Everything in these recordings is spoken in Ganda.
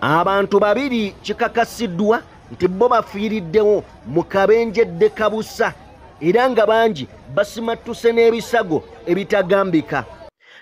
Abantu babiri kikakasiddwa nti bo bafiiriddewo mu kabenje Ddekabusa era nga bangi basimattuse n'ebisago ebitagambika.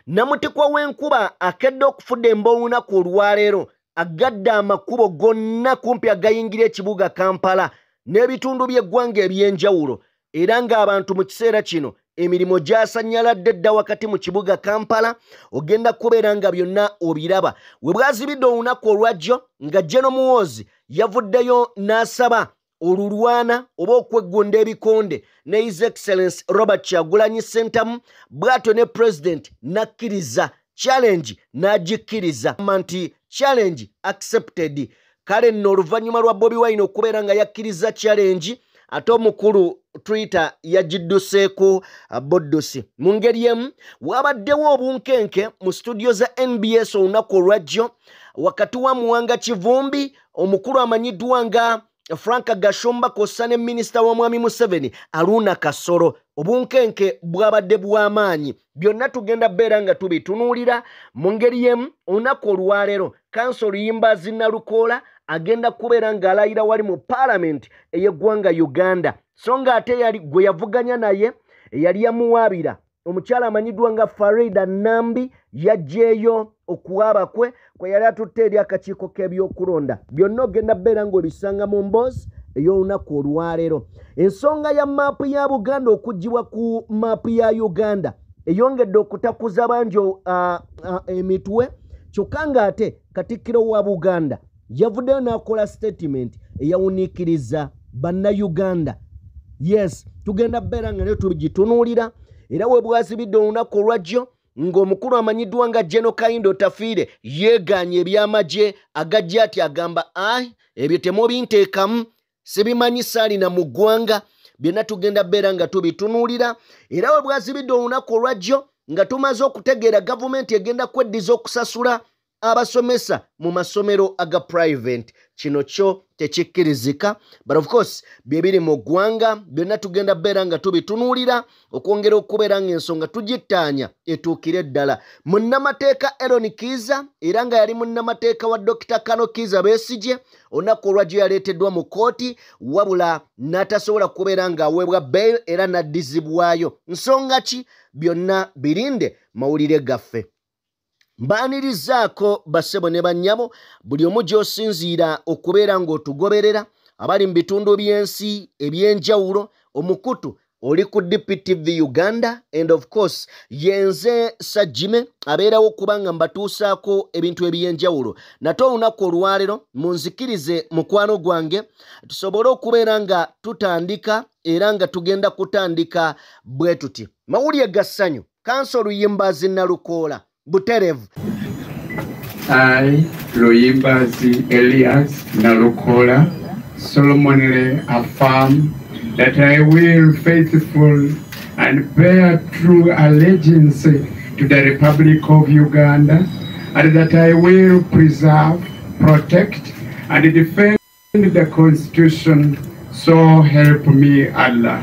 Namutikwa w'enkuba akedde okufudde olunaku olwaleero agadde amakubo gonna kumpi agayingira ekibuga Kampala n'ebitundu by'eggwanga eby'enjawulo era ng'abantu mu kiseera kino emirimu gyasanyaladde dda wakati mu kibuga Kampala ogenda kubeera nga byonna obiraba. We bwazibidde olunaku olwajjo nga General Muhoozi yavuddeyo n'asaba olulwana oba okweggonda ebikonde ne His Excellency Robert Kyagulanyi Ssentamu, bw'atyo ne President n'akkiriza challenge n'agikkiriza nti challenge accepted. Kale nno oluvannyuma lwa Bobi Wine okubeera nga yakkiriza challenge, ate omukulu Twitter yagidduseeko boddusi. Mu ngeri emu wabaddewo obunkenke mu studio za NBS olunaku olwajjo wakati wa Muwanga Kivumbi, omukulu amanyiddwa nga Frank Gashumba kw'ossa ne minisita wa Mwami Museveni Haruna Kasolo. Obunkenke bwabadde bw'amaanyi, byonna tugenda beera nga tubitunuulira. Mu ngeri emu olunaku olwaleero Kanso Luyimbazi Nalukoola agenda kubeera ng'alayira wali mu paalamenti ey'eggwanga Uganda, so ng'ate yali gwe yavuganya naye eyali yamuwaabira omukyala amanyiddwa nga Farida Nambi yaggyeeyo okuwaaba kwe kwe yali atutte eri akakiiko k'ebyokulonda. Byonna ogenda beera ng'obisanga mu mboozi ey'olunaku olwaleero. Ensonga ya maapu ya Buganda okuggyibwa ku maapu ya Uganda eyongedde okutakuza bangi emitwe, kyokka ng'ate Katikkiro wa Buganda yavuddeyo n'akola statement eyawuniikiriza bannayuganda. Yes, tugenda beera nga nayo tugitunuulira. Era we bwazibidde olunaku olwajjo ng'omukulu amanyiddwa nga General Kahinda Otafiire yeegaanye ebyamagye agajja ati agamba ai ebyo temubinteekamu, sibimanyi saalina mu ggwanga. Byonna tugenda beera nga tubitunuulira. Era we bwazibidde olunaku olwajjo nga tumaze okutegeera gavumenti egenda kweddiza okusasula abasomesa mu masomero aga private. Kino kyo tekikkirizika, but of course bye biri mu ggwanga byonna tugenda beera nga tubitunuulira okwongera okubeera ng'ensonga tugittaanya etuukire ddala. Munnamateeka Eron Kiiza era nga yali munnamateeka wa Dr. Kano Kiiza Besigye, olunaku olwajjo yaleeteddwa mu kkooti wabula n'atasobola kubeera ng'aweebwa bail era n'addizibwayo. Nsonga ki? Byonna birinde mawulire gaffe. Mbaanirizaako bassebo ne bannyabo buli omu gy'osinziira okubeera ng'otugoberera, abali mu bitundu by'ensi ebyenjawulo. Omukutu oli ku DPTV Uganda and of course yenze Sajime abeerawo kubanga mbatuusaako ebintu ebyenjawulo. Nate olunaku olwaleero munzikirize mukwano gwange tusobole okubeera nga tutandika, era nga tugenda kutandika bwe tuti. Mawulire ga ssanyu, Kanso Luyimbazi Nalukoola butereevu. I, Luyimbazi Elias Nalukoola, solemnly affirm that I will faithful and bear true allegiance to the Republic of Uganda, and that I will preserve, protect, and defend the Constitution, so help me Allah.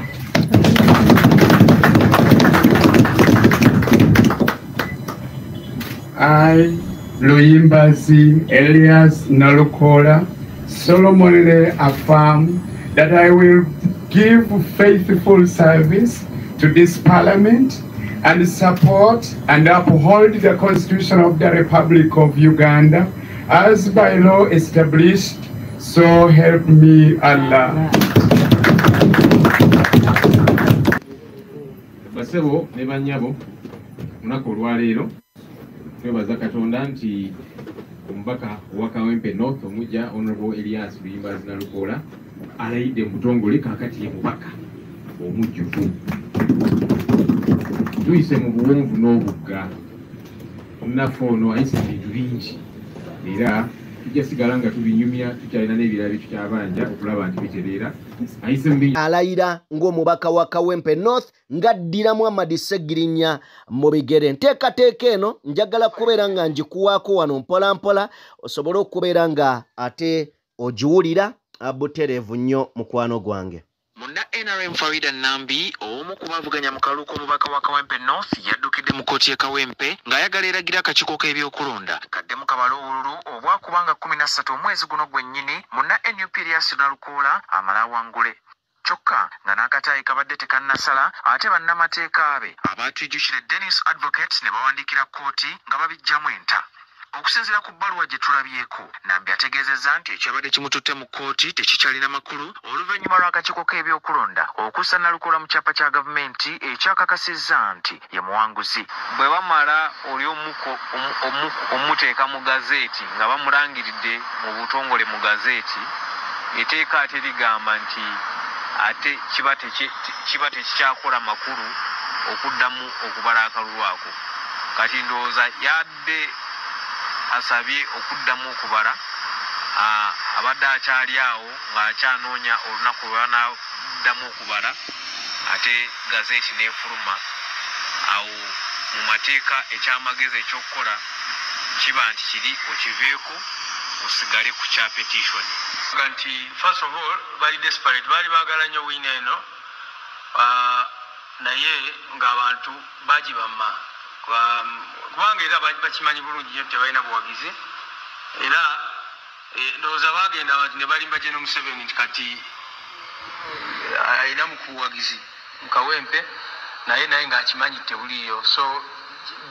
I, Luyimbazi Elias Nalukoola, solemnly affirm that I will give faithful service to this parliament and support and uphold the Constitution of the Republic of Uganda as by law established, so help me Allah. Basebo ne bannyabo, olunaku olwaleero twebaza Katonda nti omubaka owa Kawempe North omujja Honorable Elias Luyimbazi Nalukoola alayidde mu butongole, kaakati ye mubaka omujjuvu. Tuyise mu buwonvu n'obugga, omunaffe ono ayise ebintu bingi era tujja sigala nga tubinyumya, tukyalina n'ebirala bye tukyabanja okulaba nti bitereera. Ayise mu bingi. Alayira ng'omubaka wa Kawempe North ng'addira Muhammad Ssegirinya mu bigere. Nteekateeka eno njagala kubeera nga ngikuwaako wano mpola mpola osobole okubeera nga ate ogiwulira butereevu nnyo mukwano gwange. Munna NRM Farida Nambi omu ku bavuganya mu kalulu k'omubaka wa Kawempe North yaddukidde mu kkooti y'e Kawempe ng'ayagala eragira akakiiko k'ebyokulonda kaddemu kabale obululu obwakubanga 13 omwezi guno gwennyini munna NUP Erias Nalukoola amale awangule. Kyokka nga n'akataayi kabadde tekannasala ate bannamateeka be abatwijjukire Dennis Advocates ne bawandiikira kkooti nga babiggyamu enta. Okusinziira ku bbaluwa gye tulabyeko, Nambi ategeezezza nti ekyabadde kimututte mu kkooti tekikyalina makulu oluvannyuma lw'akakiiko k'ebyokulonda okussa Nalukoola mu kyapa kya gavumenti ekyakakasizza nti ye muwanguzi. Bwe bamala oli omuteeka mu gazeeti nga bamulangiridde mu butongole mu gazeeti, eteeka ate ligamba nti ate kiba tekikyakola makulu okuddamu okubala akalulu ako. Kati ndowooza yadde asabye okuddamu okubala, abadde akyali awo ng'akyanoonya olunaku lwe banaddamu okubala ate gazeeti n'efuluma. Awo mu mateeka ekyamagezi ekyokukola kiba nti kiri okiveeko osigale ku kya petition. Nti first of all bali desperate, baali baagala nnyo wiina eno, naye ng'abantu bagibamma kubanga era bakimanyi bulungi nnyo tebalina buwagizi. Era ndowooza baagenda abantu ne balimba Gen Museveni nti kati alina mu kuwagizi mu Kawempe, naye ng'akimanyi tebuliiyo. So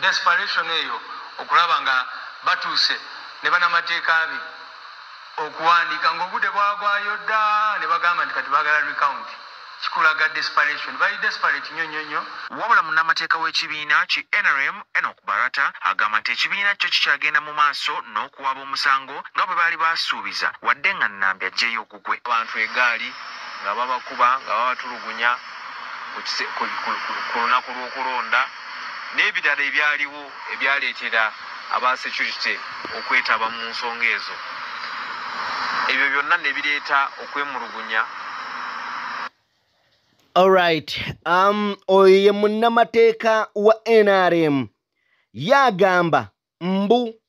desperation eyo okulaba nga batuuse ne bannamateeka be okuwandiika ng'obudde bwagwayo dda ne bagamba nti kati baagala recount, kikulaga desperation, bali desperate nnyo nnyo nnyo. Wabula munnamateeka w'ekibiina ki NRM Enoch Barata agamba nti ekibiina kyo kikyagenda mu maaso n'okuwaba omusango nga bwe baali basuubiza wadde nga Nambi aggyeyo ogugwe. Abantu egaali nga babakuba nga babatulugunya ku lunaku lw'okulonda n'ebirala ebyaliwo ebyaleetera aba security okwetaba mu nsonga ezo. Ebyo byonna ne bireeta okwemulugunya. Alright, oyo ye munnamateeka wa NRM yagamba mbu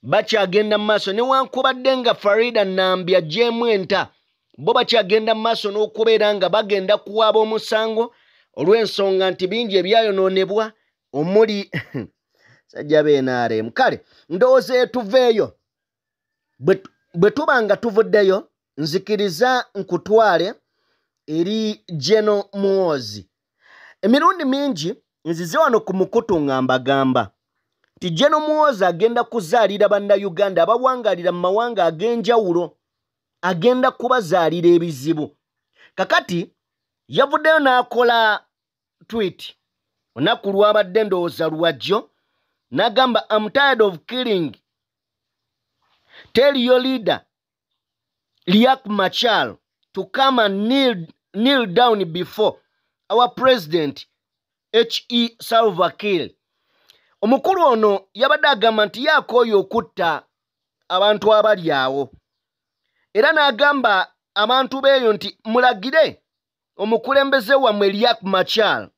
bakyagenda mu maaso newankubadde nga Farida Nambi aggyeemu enta, bo bakyagenda mu maaso n'okubeera nga bagenda kuwaaba omusango olw'ensonga nti bingi ebyayonoonebwa omuli sajja be NRM. Kale ndowooza etuveeyo bwe tuba nga tuvuddeyo, nzikiriza nkutwale eri General Muhoozi. Emirundi mingi nzize wano ku mukutu nga mbagamba nti General Muhoozi agenda kuzaalira bannayuganda abawangalira mu mawanga ag'enjawulo, agenda kubazaalira ebizibu. Kakati yavuddeyo n'akola tweet olunaku lwabadde ndowooza lwajjo n'agamba, I'm tired of killing. Tell your leader Riek Machar to come and kneel down before our president H.E. Salva Kiir. Omukulu ono yabadde agamba nti yakooye okutta abantu abali awo, era n'agamba abantu beeyo nti mulagire omukulembeze wammwe Riek Machar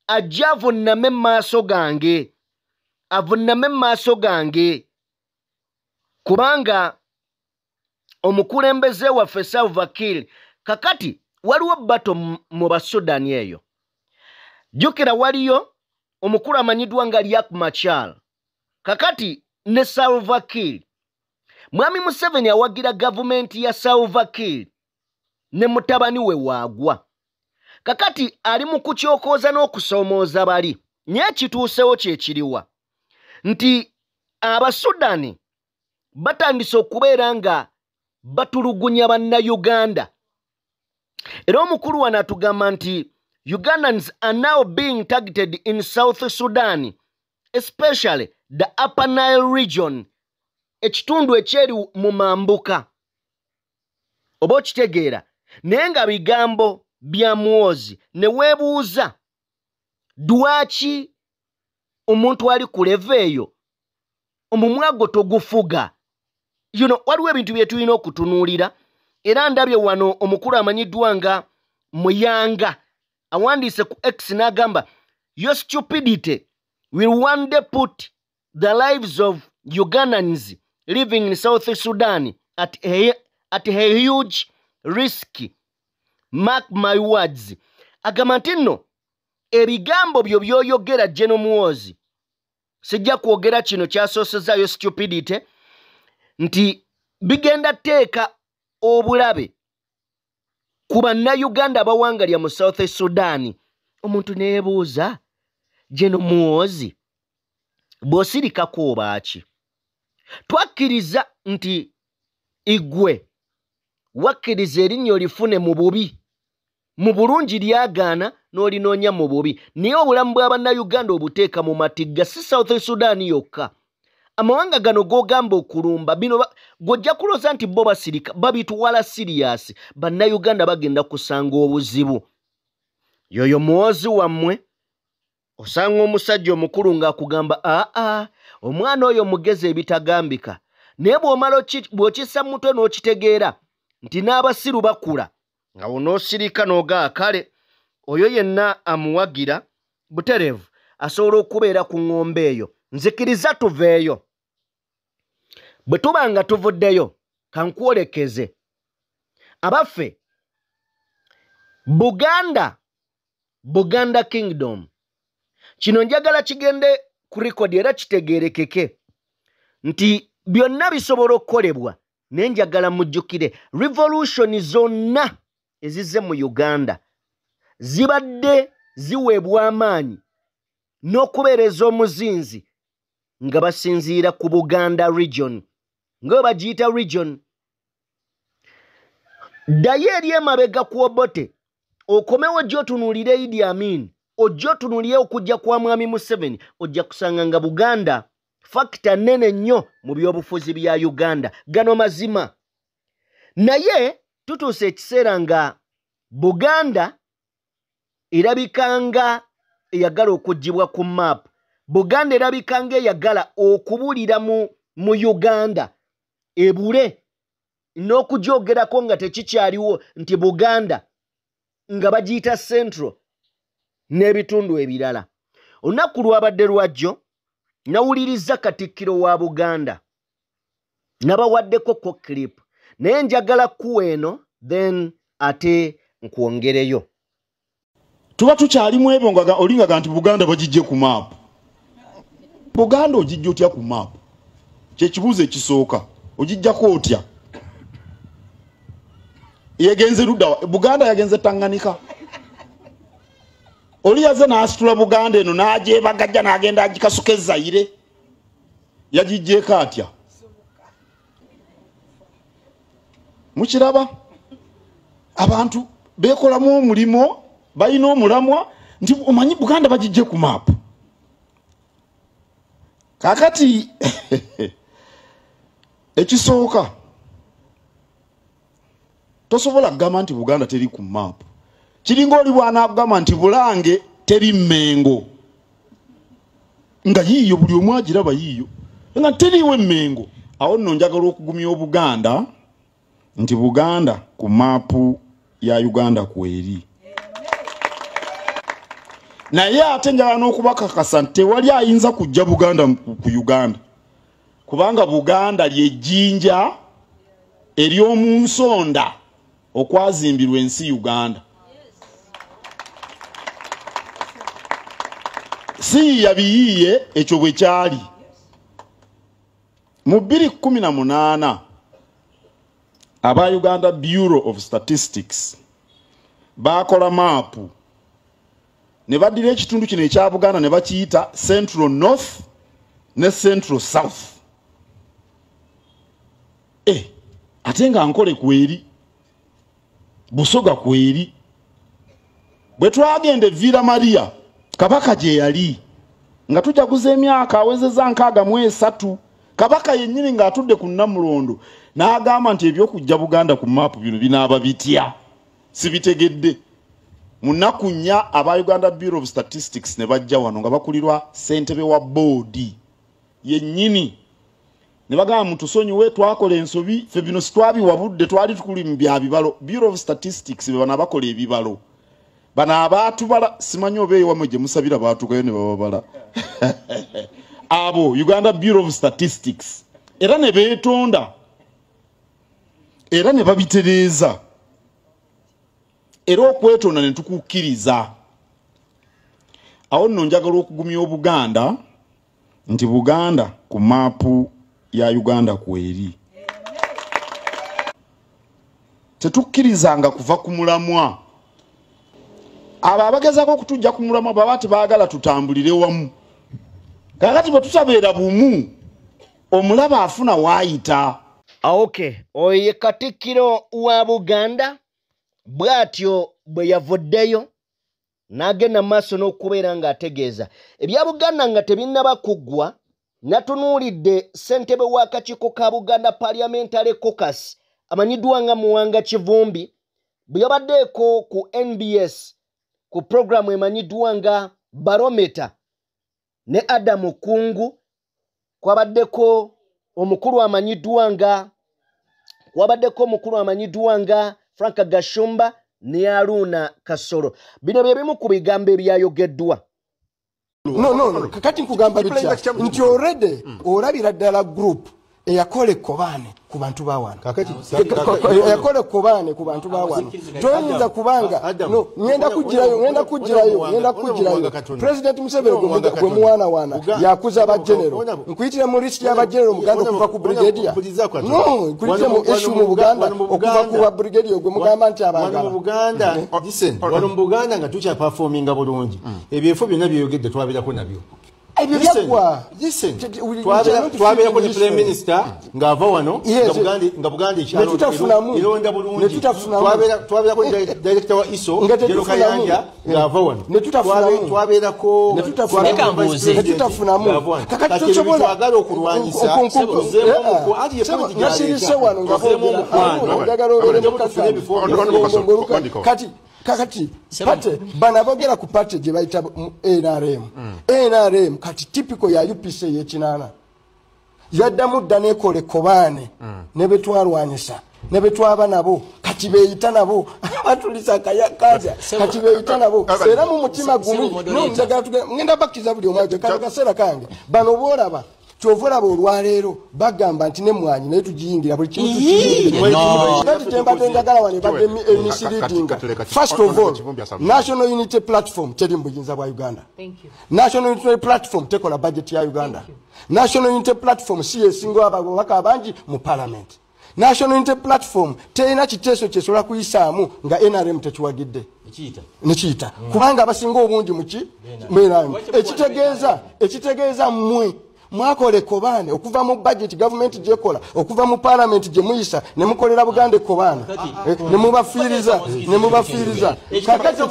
ajje avunname mu maaso gange, avunname mu maaso gange, kubanga omukulembeze waffe Salva Kiir. Kakati waliwo bato mu Basudani eyo, jjukira waliyo omukulu amanyiddwa nga Riek Machar kakati ne Salva Kiir. Mwami Museveni awagira gavumenti ya Salva Kiir ne mutabani we waagwa. Kakati ali mu kukyokooza n'okusoomooza bali, naye kituusewo kye kiriwa nti Abasudani batandise okubeera nga batulugunya bannayuganda. Era omukulu wano atugamba nti Ugandans are now being targeted in South Sudan, especially the Upper Nile region, ekitundu ekyeri mu mambuka. Oba okitegeera, naye nga bigambo bya Muhoozi ne weebuuza lwaki omuntu ali ku level eyo omumwa gwo togufuga. You know, waliwo ebintu bye tulina okutunuulira. Era ndabye wano omukulu amanyiddwa nga Muyanga awandiise ku X n'agamba, your stupidity will one day put the lives of Ugandans living in South Sudan at a huge risk. Mark my words. Agamba nti nno ebigambo byo by'oyogera General Muhoozi, sijja kwogera kino kyasoosezaayo stupidity, nti bigenda teeka obulabe ku bannayuganda abawangalya mu South Sudan. Omuntu neebuuza, General Muhoozi bw'osirikako obaaki? Twakkiriza nti igwe wakkiriza erinnya olifune mu bubi, mu bulungi lyagaana n'olinoonya mu bubi, naye obulamu bwa bannayuganda obuteeka mu matigga. Si South Sudan yokka, amawanga gano g'ogamba okulumba bino gojja kulooza nti bo basirika, babitwala siriyasi. Bannayuganda bagenda kusanga obuzibu. Yoyo Muhoozi wammwe, osanga omusajja omukulu ng'akugamba aa omwana oyo mugezi ebitagambika, naye bw'omala bw'okissa mu mutwe n'okitegeera nti n'abasiru bakula, nga onoosirika n'ogaa kale oyo yenna amuwagira butereevu asobola okubeera ku ŋŋombe eyo. Nzikiriza tuveeyo. Bwe tuba nga tuvuddeyo, kankwolekeze abaffe Buganda, Buganda Kingdom. Kino njagala kigende ku rekodi era kitegeerekeke nti byonna bisobola okukolebwa, naye njagala mujjukire revolution zonna ezizze mu Uganda zibadde ziweebwa amaanyi n'okubeereza omuzinzi nga basinziira ku Buganda region, nga bagiyita region. Ddayo eri emabega ku Obote, okomewo ojja otunuulire Idi Amin, ojja otunuulire okujja kwa Mwami Museveni, ojja kusanga nga Buganda fakita nnene nnyo mu byobufuzi bya Uganda. Gano mazima. Naye tutuuse ekiseera nga Buganda erabika nga eyagala okuggyibwa ku maapu. Buganda erabika nga eyagala okubulira mu Uganda, ebule n'okugyogerako nga tekikyaliwo nti Buganda nga bagiyita Central n'ebitundu ebirala. Olunaku lwabadde lwajjo nawuliriza Katikkiro wa Buganda, nabawaddeko ko clip, naye njagala kuwa eno then ate nkwongereyo. Tuba tukyalimu ebyo nga olingaga nti Buganda bagijje ku maapu. Buganda ogijja otya ku maapu? Kyekibuuzo ekisooka, ogijjako otya? Yegenze ludda, Buganda yagenze Tanganyika. Oli yaze n'asitula Buganda eno n'agyebagajja n'agenda agikasuka e Zaire. Yagijjeeko atya? Mukiraba? Abantu beekolamu omulimo, balina omulamwa nti omanyi Buganda bagijje ku maapu. Kaakati ekisooka, tosobola kugamba nti Buganda teri ku maapu. Kiringa oli bw'anaakugamba nti Bulange teri Mmengo, nga yiiyo buli omu agiraba yiiyo, nga teriiwo Mmengo. Awo nno njagala okugumya Obuganda nti Buganda ku maapu ya Uganda kweri. Naye ate njagala n'okubakakasa nti tewali ayinza kujja Buganda ku Uganda, kubanga Buganda ly'ejjinja ery'omu nsonda okwazimbirwa ensi Uganda. Si yabiyiye ekyo bwe kyali. Mu 2018 aba Uganda Bureau of Statistics baakola maapu ne baddira ekitundu kino ekya Buganda ne bakiyita Central North ne Central South. Ate nga Ankole kweri, Busoga kweri. Bwe twagenda e Villa Maria, Kabaka gye yali nga tujaguza emyaka awezezza 63, Kabaka yennyini ng'atudde ku Nnamulondo n'agamba nti ebyokujja Buganda ku maapu bino binaaba bitya, sibitegedde. Mu nnaku nnya aba Uganda Bureau of Statistics ne bajja wano nga bakulirwa ssentebe wa boodi yennyini, ne bagamba mutusonyiwe, twakola ensobi, ffe bino sitwabiwabudde, twali tukuli mu bya bibalo. Bureau of Statistics be bano abakola ebibalo, bano abaatubala, simanyi oba eyo wammwe gye musabira baatuukayo ne bababala. Abo Uganda Bureau of Statistics era ne beetonda era ne babitereeza. Era okwetonda ne tukukkiriza. Awo nno njagala okugumya Obuganda nti Buganda ku maapu ya Uganda kweri. Tetukkirizanga kuva ku mulamwa. Abo abagezaako okutujja ku mulamwa baba tebaagala tutambulire wamu. Kaakati bwe tutabeera bumu, omulaba afuna waayita. Okay, oyo ye Katikkiro wa Buganda bw'atyo bwe yavuddeyo n'agenda mu maaso n'okubeera ng'ategeeza ebya Buganda nga tebinnaba kuggwa. Natunuulidde ssentebe w'akakiiko ka Buganda Parliamentary Caucus amanyiddwa nga Muwanga Kivumbi bwe yabaddeeko ku NBS ku puroguramu emanyiddwa nga Barometer ne Adamu Kungu, kwabaddeko omukulu amanyiddwa nga Frank Gashumba ne Haruna Kasolo. Bino bye bimu ku bigambo ebyayogeddwa. No, kakati nkugamba bitya nti already olabira ddala group eyakola ekkobaane ku bantu ba wano. Eyakola ekkobaane ku bantu ba wano. Toyinza kubanga no ngenda kugirayo President Museveni gwe muwana wana yakuza aba general. Nkuyitira mu list y'aba general Muganda okuva ku brigadier. No, nkuyitira mu issue mu Buganda okuva ku ba brigadier gwe mugamba nti abagala. Wano mu Buganda, listen, wano mu Buganda nga tukya performinga bulungi. Ebyefo byonna byeyogedde twabirako nabyo. Listen, twabeerako ne Prime Minister ng'ava wano nga Buganda ekyalo bulungi. Twabeerako Director wa ISO General Kayanja ng'ava wano. Twabeerako netutafunamu. Kakati twagala okulwanyisa kati kakati pate bana bogera ku pate gye bayita NRM. NRM kati typical ya UPC y'ekinana yaddamu dda n'ekola ekkobaane ne betwalwanyisa ne betwaba nabo kati beeyita nabo batulisa akayakaza kati beeyita nabo era mu mutima gumu ngenda bakkiriza buli omu kano kaseera kange bano boolaba kyova olaba olwaleero bagamba nti nemwanyi naye tugiyingira buli kimu tukiyingira. Kyembadde njagala wano ebadde misleading. First of all, National Unity Platform teri mu buyinza bwa Uganda. National Unity Platform tekola budget ya Uganda. National Unity Platform si esinga ababaka abangi mu parliament. National Unity Platform terina kiteeso kyesobola kuyisaamu nga NRM tekiwagidde nekiyita kubanga abasinga obungi muki NRM. Ekitegeeza mmwe mwakola ekkobaane okuva mu budget government gyekola okuva mu parliament gye muyisa ne mukolera Buganda ekkobaane ne mubafiiriza kakati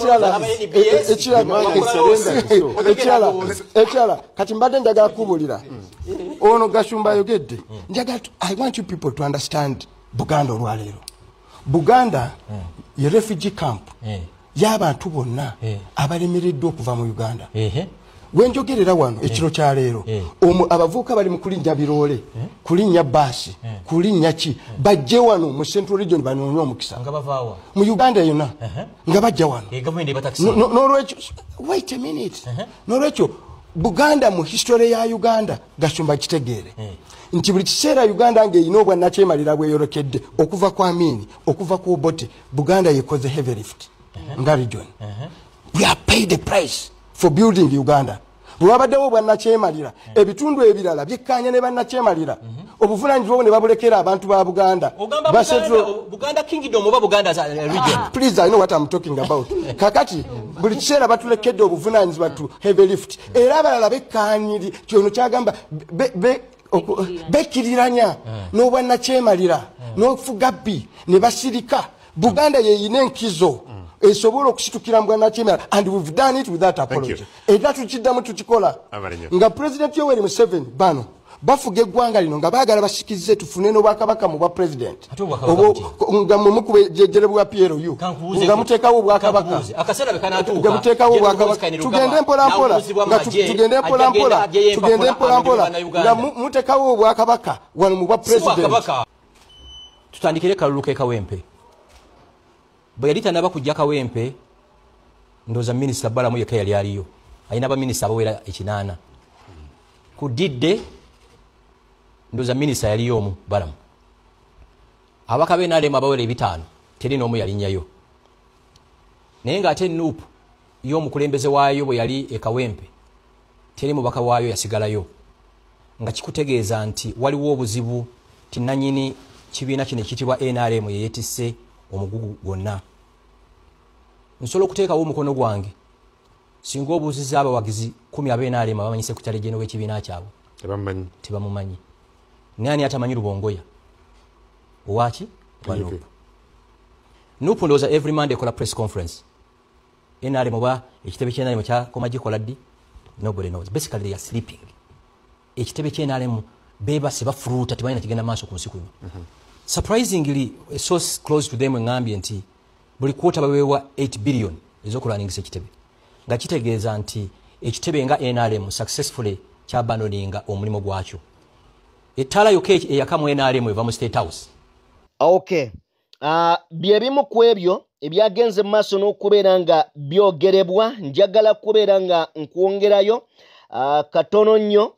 ekirala kati mbadde njagala kubuulira ono Gashumba ayogedde. Njagala I want you people to understand Buganda olwaleero. Buganda ye refugee camp y'abantu bonna abalemereddwa okuva mu Uganda. Wenjogerera wano ekiro kya leero abavubuka bali mu kulinnya biroole, kulinnya baasi, kulinnya ki, bajje wano mu Central Region banoonye omukisa mu Uganda yonna nga bajja wano. N'olwekyo wait a minute, n'olwekyo Buganda mu history ya Uganda Gashumba kitegeere nti buli kiseera Uganda ng'erina obwannakyemalira bweyolekedde okuva ku Amini okuva ku Obote, Buganda yekoze heavy lift nga region. We have paid the price for building Uganda. Bwe wabaddewo obwannakyemalira ebitundu ebirala byekkaanya ne bannakyemalira obuvunaanyizibwa ne babulekera abantu ba Buganda. Buganda Kingdom oba Buganda region? Please, I know what I'm talking about. Kakati buli kiseera batulekedde obuvunaanyizibwa to heavy lift era abalala bekkaanyiri kyono kyagamba bekkiriranya n'obwannakyemalira n'okufuga bbi ne basirika. Buganda yeyina enkizo esobola okusitukira mu bwannakyemalira and we've done it without apology. Era tukiddamu tukikola nga President Yoweri Museveni bano bafuga eggwanga lino nga baagala basikize tufune n'obwakabaka mu bwa president nga mwe mukubejjere bwa PLU nga muteekawo obwakabaka nga muteekawo obwakabaka tugende mpolampola nga tugende mpolampola nga muteekawo obwakabaka wano mu bwa president. Tutandikire kalulu ke Kawempe. Bwe yali tannaba kujja Kawempe, ndowooza minisita Balamu yekka yali aliyo, alina baminisita abawera 8. Ku didde ndowooza minisita yaliyo omu Balamu. Ababaka b'NRM abawera 5 teri n'omu yalinnyayo. Naye ng'ate NUP y'omukulembeze waayo bwe yali e Kawempe teri mubaka waayo yasigalayo, nga kikutegeeza nti waliwo obuzibu ti nannyini kibiina kino ekiyitibwa NRM yeyeetisse omugugu gwonna. Nsobola okuteekawo omukono gwange singa obuuzizza abawagizi 10 aba NRM abamanyi Secretary General w'ekibiina kyabwe tebamumanyi. Naye ani atamanyi Lubongoya owaki wa NUP? NUP ndowooza every Monday ekola press conference. NRM oba ekitebe kya NRM kyakoma gikola ddi? Nobody knows. Basically they are sleeping. Ekitebe kya NRM beebase bafuruuta, tebalina kigenda maaso ku nsi kuno. Surprisingly, a source close to them eŋŋambye nti buli kwota baweebwa 8 billion ez'okulwaningisa ekitebe, nga kitegeeza nti ekitebe nga NRM successfully kyabandoninga omulimu gwakyo. Ettaala yokka eyaka mu NRM eva mu State House. Okay. Bye bimu ku ebyo ebyagenze mu maaso n'okubeera nga byogerebwa. Njagala kubeera nga nkwongerayo katono nnyo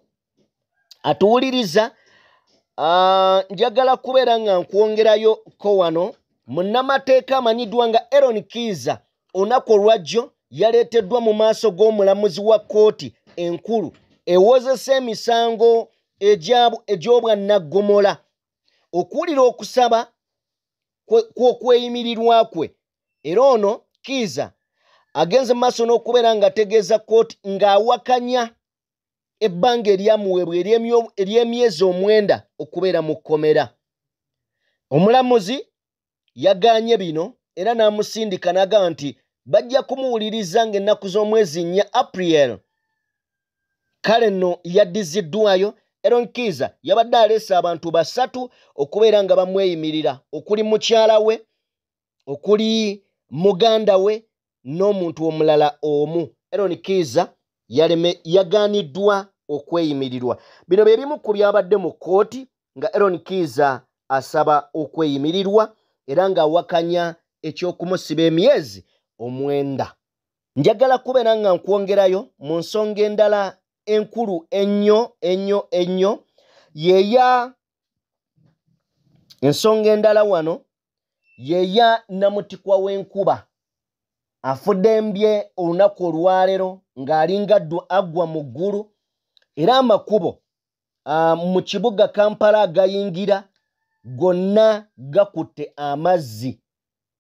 atuwuliriza. Njagala kubeera nga nkwongerayo ko wano munnamateeka amanyiddwa nga Eron Kiiza olunaku olwajjo yaleeteddwa mu maaso g'omulamuzi wa kkooti enkulu ewozesa emisango egy'obwannaggomola okuwulira okusaba kw'okweyimirirwa kwe. Era ono Kiiza agenze mu maaso n'okubeera ng'ategeeza kkooti ng'awakanya ebbanga eryamuweebwa ery'emyezi 9 okubeera mu kkomera. Omulamuzi yagaanye bino era n'amusindika n'agamba nti bajja kumuwuliriza ng'ennaku z'omwezi 4 April. Kale nno yaddiziddwayo. Eron Kiiza yabadde aleese abantu 3 okubeera nga bamweyimirira, okuli mukyala we, okuli muganda we n'omuntu omulala omu. Eron Kiiza yagaaniddwa okweyimirirwa. Bino bye bimu ku byabadde mu kkooti nga Eron Kiiza asaba okweyimirirwa era ng'awakanya eky'okumusiba emyezi 9. Njagala kubeera nga nkwongerayo mu nsonga endala enkulu ennyo ennyo ennyo, yeya ensonga endala wano yeya namutikwa w'enkuba afudembye olunaku olwaleero ng'alinga aggwa mu ggulu. Era amakubo mu kibuga Kampala agayingira gonna gakutte amazzi,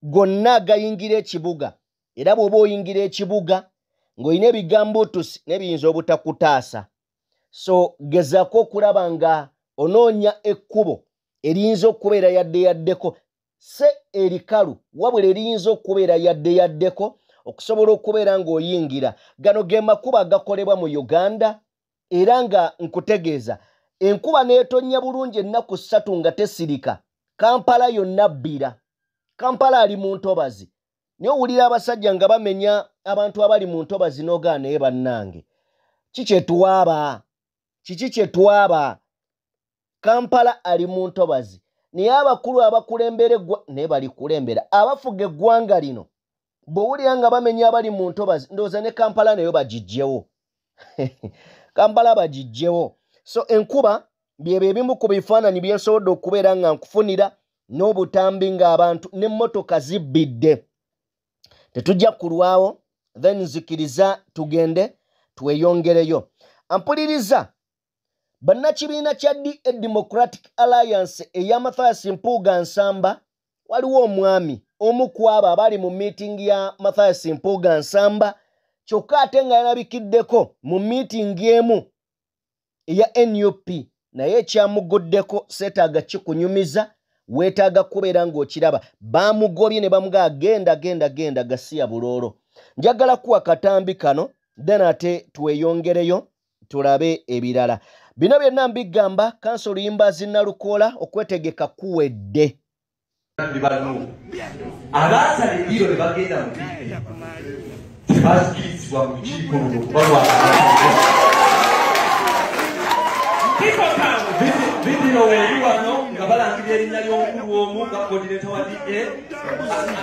gonna agayingira ekibuga. Era bw'oba oyingira ekibuga ng'olina ebigambuutusi n'ebiyinza obutakutaasa, so gezaako okulaba nga onoonya ekkubo eriyinza okubeera yadde yaddeko, se erikalu wabula eriyinza okubeera yadde yaddeko okusobola okubeera ng'oyingira. Gano ge makubo agakolebwa mu Uganda. Era nga nkutegeeza enkuba n'etonnya bulungi ennaku 3 nga tesirika, Kampala yonna bbira. Kampala ali mu ntobazi. Naye owulira abasajja nga bamenya abantu abali mu ntobazi n'ogaana, naye bannange ki kyetwaba? Kiki kyetwaba? Kampala ali mu ntobazi, naye abakulu abakulembera naye balikulembera abafuga eggwanga lino, bw'owulira nga bamenya abali mu ntobazi, ndowooza ne Kampala nayo bagijjewo, Kampala bagijjewo. So enkuba byebyo ebimu ku bifaananyi byensobodde okubeera nga nkufunira n'obutambi ng'abantu n'emmotoka zibbidde. Tetujja kulwawo, then nzikiriza tugende tweyongereyo. Ampuliriza, bannakibiina kya DA, Democratic Alliance eya Mathias Mpuuga Nsamba, waliwo omwami omu ku abo abali mu meeting ya Mathias Mpuuga Nsamba, kyokka ate nga yalabikiddeko mu meeting emu eya NUP, naye ekyamuguddeko seetaaga kikunyumiza, weetaaga kubeera ng'okiraba. Baamugobye ne bamugaa genda genda genda gasiya buloolo. Njagala kuwa katambi kano, then ate tweyongereyo tulabe ebirala. Bino byonna mbigamba Kanso Luyimbazi Nalukoola okwetegeka kuwedde. Bano abaasala eddiiro ne bagenda mu tebakirizibwa mu lukiiko luno kuba lwa bibino. Weeri wano nga balangirira erinnya ly'omukulu omu nga coordinator wa DA,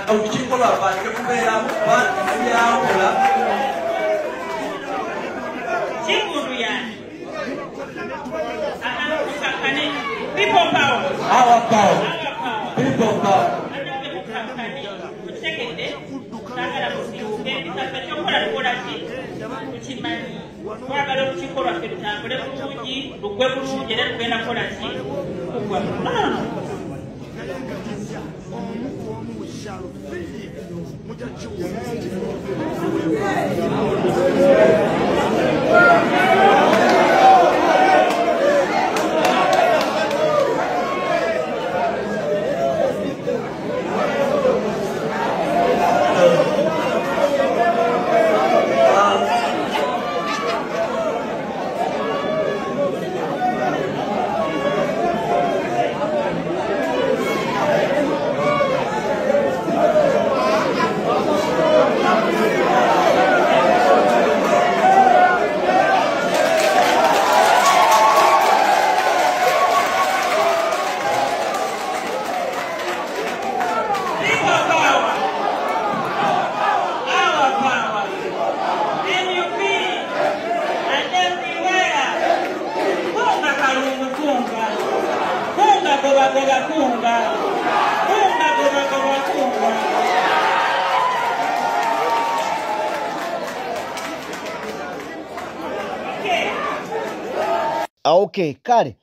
olukiiko lwaffe ate kubeeramu byakola. Kigulu yani. Mukakane. People power. Our power. Our power. People power. Banange mukakane. Mukitegedde. Saagala musiike. Kyetukola tukola ki? Tukimanyi. Twagala olukiiko lwaffe lutambule bulungi, lugwe bulungi, era lugenda kukola ki? Kugwa. No. Okay, kale.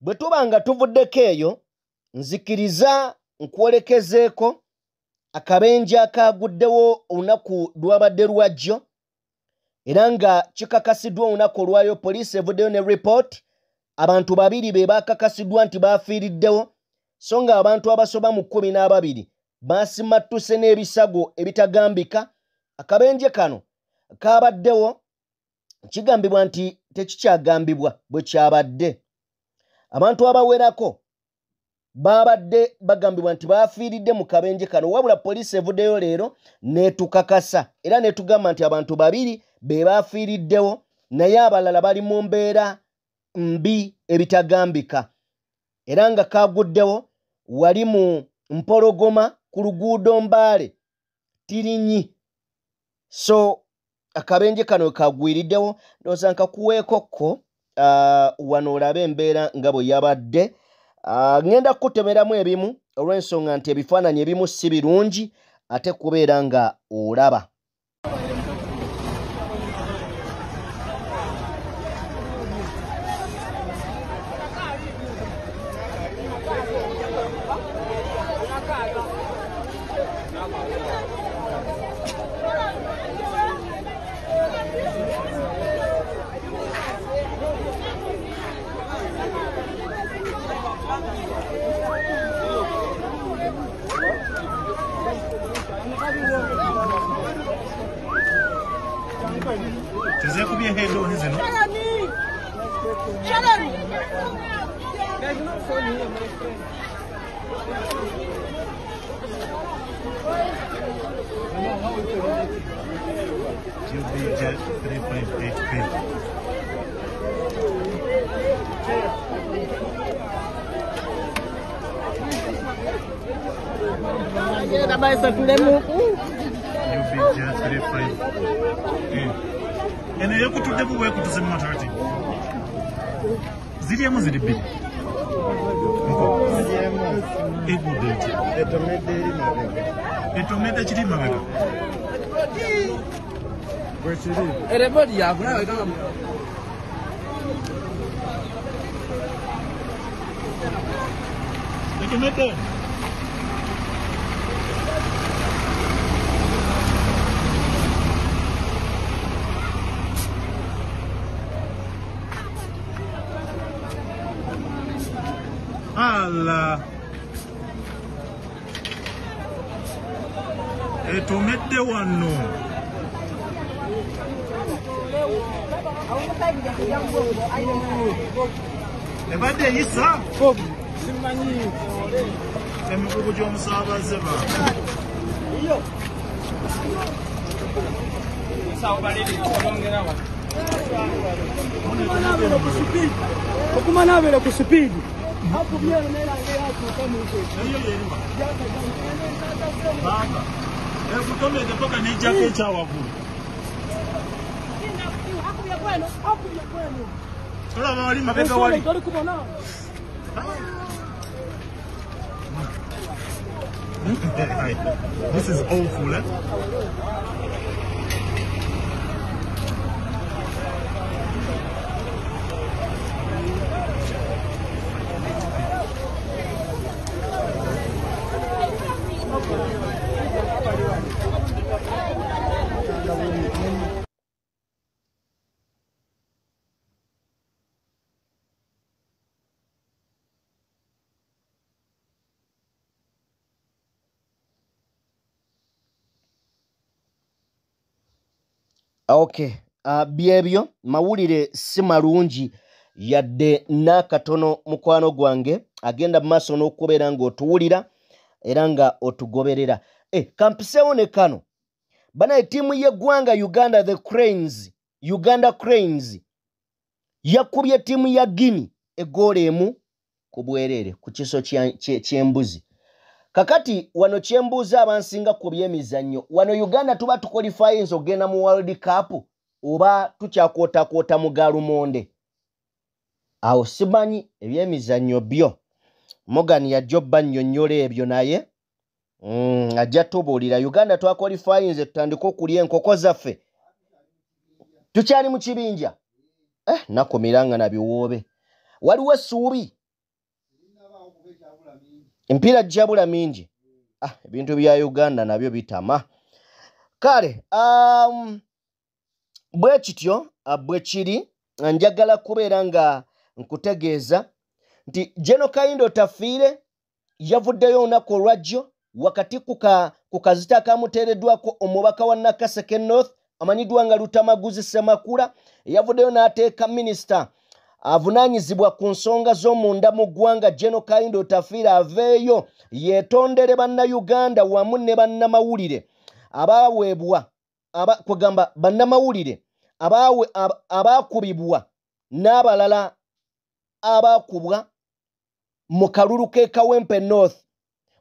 Bwe tuba nga tuvuddeko eyo, nzikiriza nkwolekezeeko akabenje akaguddewo olunaku lwabadde lwajjo, era nga kikakasiddwa olunaku olwaleero. Poliisi evuddeyo ne report, abantu babiri be bakakasiddwa nti bafiiriddewo, so nga abantu abasoba mu 12 basimattuse n'ebisago ebitagambika. Akabenje kano kabaddewo, kigambibwa nti tekikyagambibwa bwe kyabadde. Abantu abawerako babadde bagambibwa nti bafiiridde mu kabenje kano, wabula poliisi evuddeyo leero n'etukakasa era n'etugamba nti abantu babiri be bafiiriddewo, naye abalala bali mu mbeera mbi ebitagambika. Era nga kaguddewo wali mu Mpologoma ku luguudo Mbale Tirinyi. So akabenje kano kagwiriddewo, ndowooza nkakuweekokko wano olabe embeera nga bwe yabadde. Ngenda kukutemeramu ebimu olw'ensonga nti ebifaananyi ebimu si birungi ate kubeera nga olaba. Eno yekutudde bwekutuze mu matati. Ziri emu ziri bbiri. Egudde etya? Etomedde kiri mabega. Erebodi yakuna Etomedde. Allah. Etomedde wano. Ebadde eyisa emigugu gy'omusaabaze ba. Okumana ku sipiidi. Baba, ekutomedde paka n'ejjako ekyawaggulu. Tolaba wali mabega wali. This is awful, eh? Okay, byebyo mawulire si malungi yadde n'akatono. Mukwano gwange agenda mu maaso n'okubeera ng'otuwulira era nga otugoberera. Kampiseewo ne kano banaye. Ttiimu y'eggwanga Uganda, the Cranes, Uganda Cranes yakubye ttiimu ya Guinea eggoolo 1 ku bwereere ku kiso ky'embuzi. Kakati wano kyembuuza abansinga ku byemizannyo wano, Uganda tuba tuqualifyinze okugenda mu World Cup oba tukyakwotakwota mu galumonde awo? Simanyi ebyemizannyo byo. Morgan yajja obba nnyonnyola ebyo, naye ajja tubuulira. Uganda twaqualifyinze tutandike okulya enkoko zaffe? Tukyali mu kibinja, nakumiranga na biwoobe. Waliwo essuubi, empiira gijabula mingi. Ebintu bya Uganda nabyo bitama. Kale bwe kityo bwe kiri. Njagala kubeera nga nkutegeeza nti General Kahinda Otafiire yavuddeyo olunaku olwajjo wakati ku kazito akamuteereddwako omubaka wa Nakaseke North amanyiddwa nga Lutamaguzi Semakula. Yavuddeyo n'ateeka minisita avunaanyizibwa ku nsonga z'omunda mu ggwanga, General Kahinda Otafiire, aveeyo yeetondere Bannayuganda wamu ne bannamawulire abaweebwa kugamba bannamawulire abaakubibwa n'abalala abaakubwa mu kalulu k'e Kawempe North.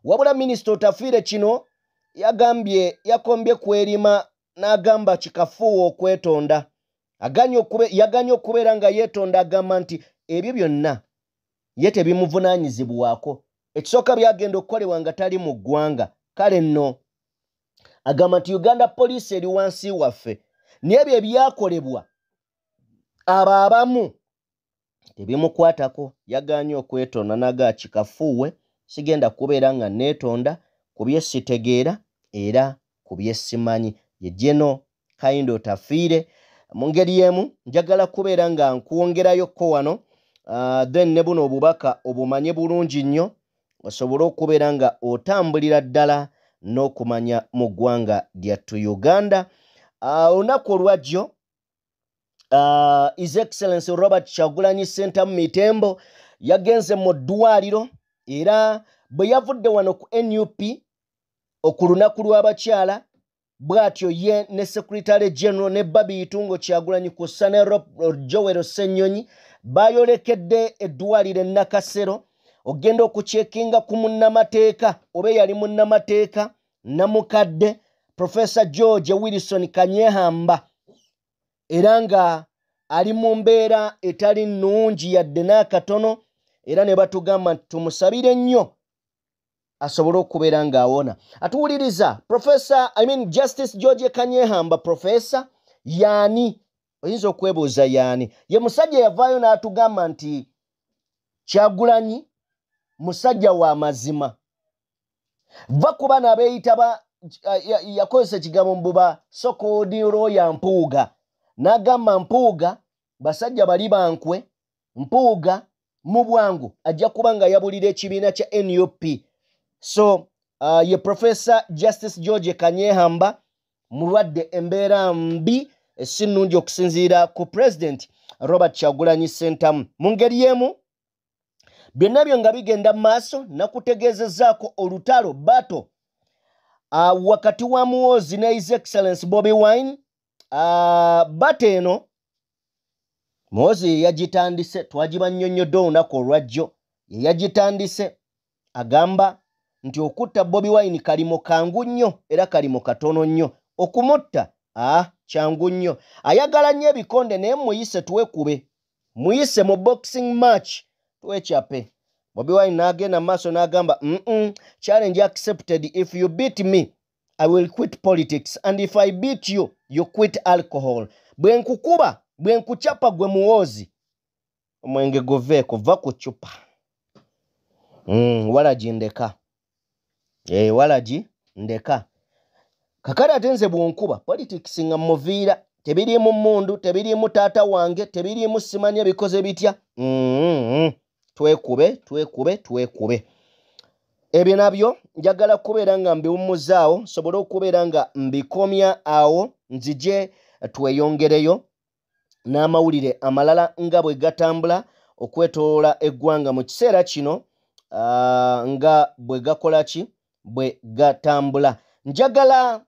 Wabula minisita Otafiire kino yagambye yakombye kwerima, n'agamba kikafuuwa okwetonda. Yaganye okubeera nga yeetonda. Agamba nti ebyo byonna ye tebimuvunaanyizibwako. Ekisooka, byagenda okukolebwa nga tali mu ggwanga. Kale nno agamba nti Uganda Poliisi eri wansi waffe, n'ebyo ebyakolebwa abo abamu tebimukwatako. Yaganye okwetonda naga kikafuuwe, sigenda kubeera nga neetonda ku bye sitegeera era ku bye simanyi. Ye General Kahinda Otafiire. Mu ngeri y'emu njagala kubeera nga nkwongerayokko wano, then ne buno obubaka obumanye bulungi nnyo osobole okubeera nga otambulira ddala n'okumanya mu ggwanga lyattu Uganda. Olunaku olwajjo His Excellency Robert Kyagulanyi Ssentamu Mitembo yagenze mu ddwaliro, era bwe yavudde wano ku NUP ku lunaku lw'abakyala bw'atyo, ye ne Secretary General ne Barbie Itungo Kyagulanyi kw'ossa ne Joel Ssennyonyi bayolekedde eddwaliro e Nakasero ogenda okucheckinga ku munnamateeka oba eyali munnamateeka namukadde Professor George Wilson Kanyehamba, era nga ali mu mbeera etali nnungi yadde n'akatono, era ne batugamba nti tumusabire nnyo asobole okubeera ng'awona. Atuwuliriza, Professor, I mean Justice George Kanyehamba, professor yaani? Oyinza okwebuuza yaani. Ye musajja yavaayo n'atugamba nti Kyagulanyi musajja wa mazima, va ku bano abeeyita, yakozesa ekigambo mbuba so-called lawyer Mpuuga, n'agamba Mpuuga basajja bali bankwe, Mpuuga mu bwangu ajja kuba nga yabulira ekibiina kya NUP. So ye Professor Justice George Kanyehamba mulwadde, embeera mbi, si nnungi okusinziira ku President Robert Kyagulanyi Ssentamu. Mu ngeri y'emu, byonna byo nga bigenda mu maaso, nakutegeezezzaako olutalo bato wakati wa Muhoozi ne His Excellence Bobi Wine. Bato eno Muhoozi ye yagitandise, twagibannyonnyodde olunaku olwajjo. Ye yagitandise, agamba nti okutta Bobi Wine kalimo kangu nnyo era kalimo katono nnyo okumutta. Kyangu nnyo, ayagala nnyo ebikonde, naye muyise twekube, muyise mu boxing match twekyape. Bobi Wine n'agenda mu maaso n'agamba, "Challenge accepted. If you beat me, I will quit politics, and if I beat you, you quit alcohol." Bwe nkukuba, bwe nkucapa gwe Muhoozi, omwenge guveeko, va ku ccupa. Walagi ndeka, walagi ndeka. Kakati ate nze bwonkuba, politics nga muviira, tebiriimu mundu, tebiriimu taata wange, tebiriimu simanya bikoze bitya. Twekube, twekube, twekube. Ebyo nabyo njagala kubeera nga mbiwummuzaawo, nsobole okubeera nga mbikomya awo, nzije tweyongereyo n'amawulire amalala nga bwe gatambula okwetoloola eggwanga mu kiseera kino, nga bwe gakola ki, bwe gatambula. Njagala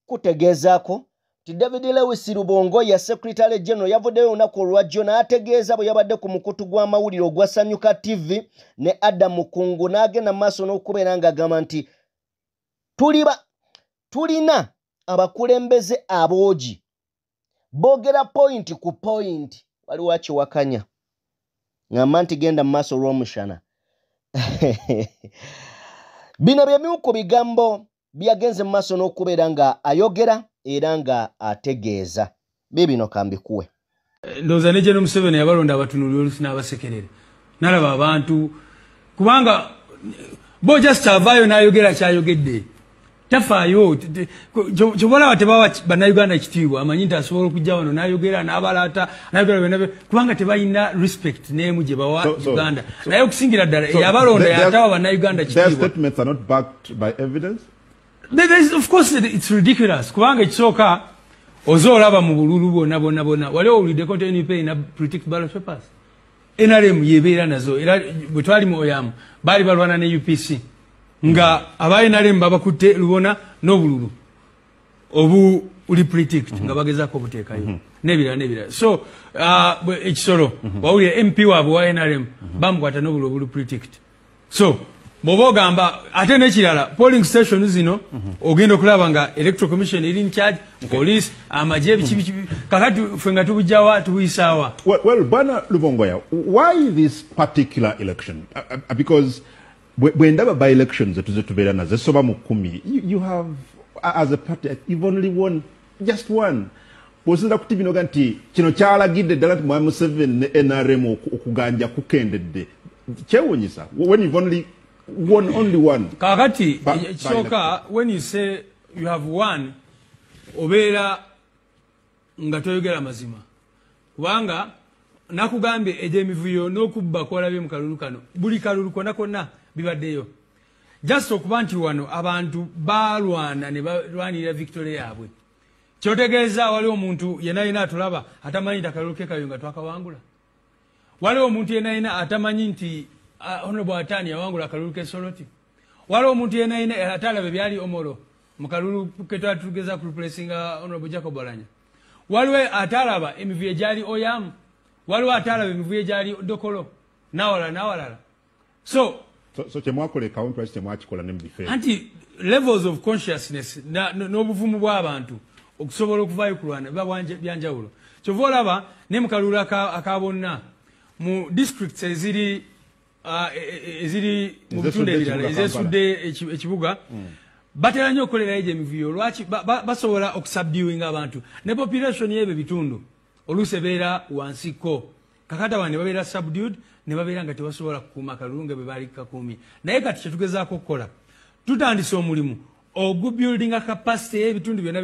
kutegeezaako nti David Lewis Rubongoya, Secretary General, yavuddeyo olunaku olwajjo n'ategeeza bwe yabadde ku mukutu gw'amawulire ogwa Sanyuka TV ne Adam Mukungu, n'agenda mu maaso n'okubeera ng'agamba nti tulina abakulembeze aboogi, boogera point ku point. Waliwo akiwakanya? Ngamba nti genda mu maaso olw'omushana. Bino bye bimu ku bigambo byagenze mu maaso n'okubeera nga ayogera era nga ategeeza. Bibino kambikuwe. Ndowooza ne General Museveni yabalonda abatunuli olusi n'abasekerera, nalaba abantu, kubanga bo just avaayo n'ayogera kyayogedde, tafaayo. Kyobalaba tebawa Bannayuganda ekitiibwa. Amanyi nti asobola okujja wano n'ayogera n'abalaata, n'ayogera byonna, kubanga tebalina respect n'emu gye bawa Uganda. Naye okusingira ddala eyabalonda yatawa Bannayuganda kitiibwa. Statements are not backed by evidence. Of course it's ridiculous, kubanga ekisooka oze olaba mu bululu bwonna bwonna bwonna, wali owuliddeko nti NUP erina pre-ticked ballot papers? NRM yebeera nazo. Era bwe twali mu Oyam, baali balwana ne UPC, nga aba NRM babakutte lubona n'obululu obuli pre-ticked nga bagezaako obuteekayo n'ebirala n'ebirala. So ekisolo wawulira MP waabwe wa NRM bamukwata n'obululu obuli pre-ticked. So bw'oba ogamba, ate n'ekirala, polling station zino ogenda okulaba nga Electoral Commission eri in charge, police, amagye, biki biki. Kakati ffe nga tubujjawa, tubuyisaawa? Well, Bwana Lubongoya, why this particular election? Because bwe ndaba by elections etuze tubeera nazo esoba mu 10, you have, as a party, you've only won just one. Bw'osinza ku TV noga nti kino kyalagidde ddala nti Mwami Museveni ne NRM okuganja kukendedde, kyewuunyisa when you've only won only one. Kakati ekisooka, when you say you have won, obeera nga toyogera mazima, kubanga nakugambye egy'emivuyo n'okubba kwolabye mu kalulu kano, buli kalulu konna konna bibaddeyo. Just okuba nti wano abantu balwana ne balwanirira victory yaabwe, kyotegeeza waliwo omuntu yenna yena atulaba atamanyi nti akalulu ke Kayunga twakawangula? Waliwo omuntu yenna yena atamanyi nti Honorable Atani yawangula akalulu ke Soroti? Waliwo omuntu yenna yena atalaba ebyali Omoro mu kalulu ke twali tugeza ku replacinga Honorable Jacob Oulanyah? Waliwo atalaba emivuyo egyali Oyamu? Waliwo atalaba emivuyo egyali Dokolo nawalala nawalala? So So kyemwakola e Kawempe, lwaki temwakikola ne mu bifo ebyo? Anti levels of consciousness n'obuvumu bw'abantu okusobola okuvaayo kulwana biba byanjawulo. Kyova olaba ne mu kalulu aka bonna mu districts eziri eziri mu bitundu Ezesudde ebirala ekibuga. Ezesudde ekibuga, batera nnyo okukolerayo egyo emivuyo. Lwaki? Basobola okusubduinga abantu, ne population y'ebyo bitundu oluusi ebeera wansiko. Kakati abantu ne babeera subdued, ne babeera nga tebasobola kukuuma kalulu nga bwe baali kakuumye. Naye kati kyetugezaako okukola, tutandise omulimu ogubuildinga capacity y'ebitundu byonna.